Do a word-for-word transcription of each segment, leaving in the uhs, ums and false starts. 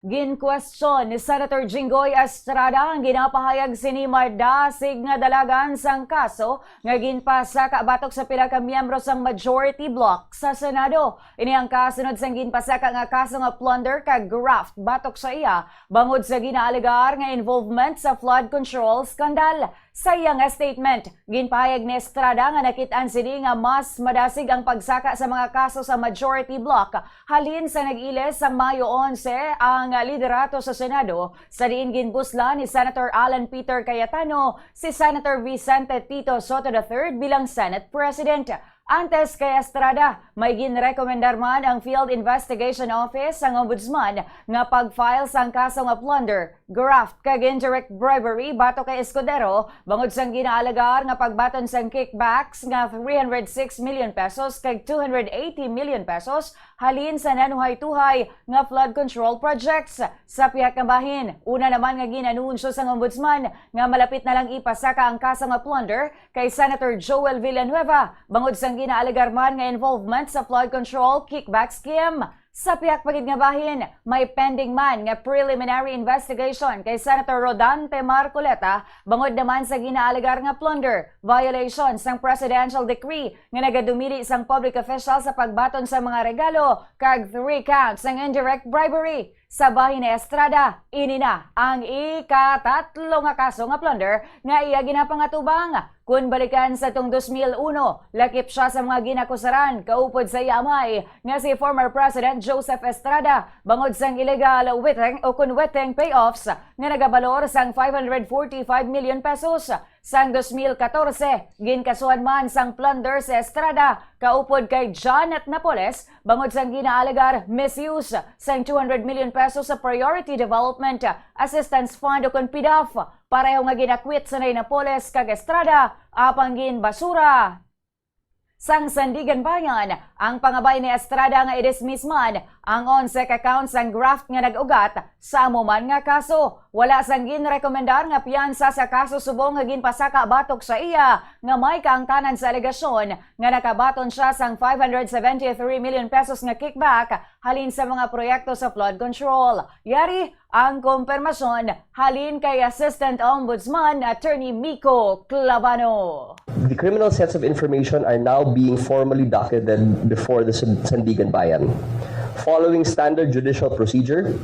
Ginkwestiyon ni Senator Jinggoy Estrada ang ginapahayag sini madasig nga dalagan sang kaso nga ginpasaka batok sa pila ka miyembro sang majority bloc sa Senado. Ini ang kasunod sang ginpasaka nga kaso nga plunder kag graft batok sa iya bangod sa ginaalegar nga involvement sa flood control scandal. Sa iya nga statement, ginpahayag ni Estrada nga nakit-an sini nga mas madasig ang pagsaka sa mga kaso sa majority bloc halin sa nag-ilis sang Mayo onse ang liderato sa Senado, sa diin ginbuslan ni Senator Alan Peter Cayetano si Senator Vicente Tito Sotto the third bilang Senate President. Antes kay Estrada, may ginrekomendar man ang Field Investigation Office sang Ombudsman nga pag-file sang kaso nga plunder, graft, kag indirect bribery batok kay Escudero bangod sang ginaalegar nga pagbaton sang kickbacks nga three hundred six million pesos kag two hundred eighty million pesos halin sa nanuhay-tuhay nga flood control projects. Sa pihak nga bahin, una naman nga gin-anunsyo sang Ombudsman nga malapit na lang ipasaka ang kaso nga plunder kay Senator Joel Villanueva bangod sang ginaalegar man nga involvement sa flood control kickback scheme. Sa pihak pa gid nga bahin, may pending man nga preliminary investigation kay Senator Rodante Marcoleta bangod naman sa ginaalegar nga plunder, violation sang presidential decree nga nagadumili sang public official sa pagbaton sa mga regalo, kag three counts sang indirect bribery. Sa bahin ni Estrada, ini na ang ikatatlo nga kaso nga plunder nga iya ginapangatubang. Kun balikan sa tong dos mil uno, lakip sia sa mga ginakusaran kaupod sa iya amay nga si former President Joseph Estrada bangod sang illegal witness o kon witness payoffs nga nagabalor sang five hundred forty-five million pesos. Sang dos mil katorse, ginkasuhan man sang plunder si Estrada kaupod kay Janet Napoles bangod sang ginaalegar misuse sang two hundred million pesos sa Priority Development Assistance Fund o kon PDAF, pareho nga ginakwit sa ni Napoles kag Estrada, apang ginbasura sang Sandiganbayan ang pangabay ni Estrada nga i-dismiss man ang onse ka counts sang graft nga nag-ugat sa amo man nga kaso. Wala sang ginrekomendar nga piyansa sa kaso subong nga ginpasaka batok sa iya nga may kaangtanan sa alegasyon nga nakabaton sia sang five hundred seventy-three million pesos nga kickback halin sa mga proyekto sa flood control. Yari ang kumpirmasyon halin kay Assistant Ombudsman Attorney Miko Clavano. The criminal sets of information are now being formally docketed before the San- Sandiganbayan. Following standard judicial procedure,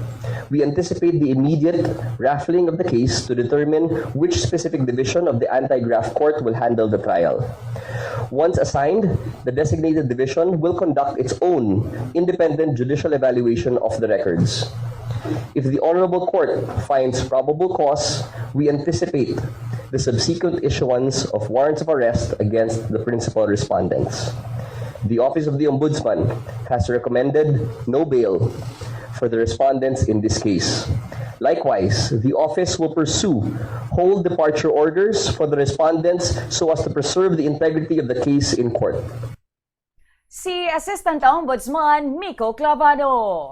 we anticipate the immediate raffling of the case to determine which specific division of the anti-graft court will handle the trial. Once assigned, the designated division will conduct its own independent judicial evaluation of the records. If the Honorable Court finds probable cause, we anticipate the subsequent issuance of warrants of arrest against the principal respondents. The Office of the Ombudsman has recommended no bail for the respondents in this case. Likewise, the office will pursue hold departure orders for the respondents so as to preserve the integrity of the case in court. Si Assistant Ombudsman Miko Clavano.